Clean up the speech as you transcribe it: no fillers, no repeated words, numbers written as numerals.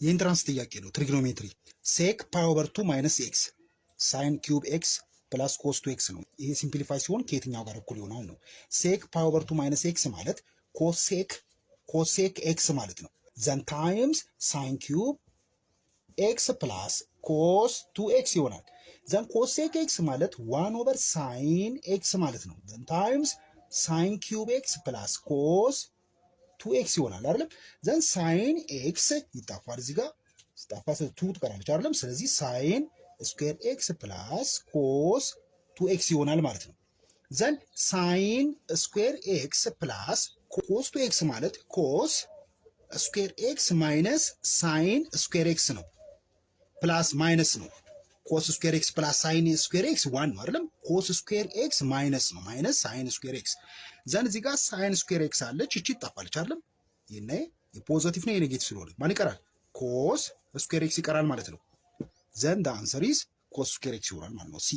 የ entrance ጥያቄ ነው። Trigonometry sec pi over two minus x sine cube x plus cos two x ነው። ይሄ simplify ሲሆን ከየትኛው ጋር እኩል ይሆናል ነው። Sec pi over two minus x ማለት cosec x ማለት ነው። Then times sine cube x plus cos two x ይሆናል። Then cosec x ማለት one over sine x ማለት ነው። Then times sine cube x plus cos two x ይሆናል አይደለም። Then sine x ይጣፋል፣ እዚህ ጋር ሲጣፋ two ትቀራለች አይደለም። ስለዚህ sine square x plus cos two x ይሆናል ማለት ነው። Then sine square x plus cos two x ማለት cos square x minus sine square x ነው። Plus minus ነው። Cos square x plus sine square x one ነው አይደለም። Cos square x minus ነው፣ minus sine square x። Then እዚህ ጋር sine square x አለች፣ እቺ ይጣፋለች አይደለም። ይሄ የ positive ነው የ negative ስለሆነ ማን ይቀራል? Cos square x ይቀራል ማለት ነው። Then the answer is cos square x ይሆናል ማለት ነው። C.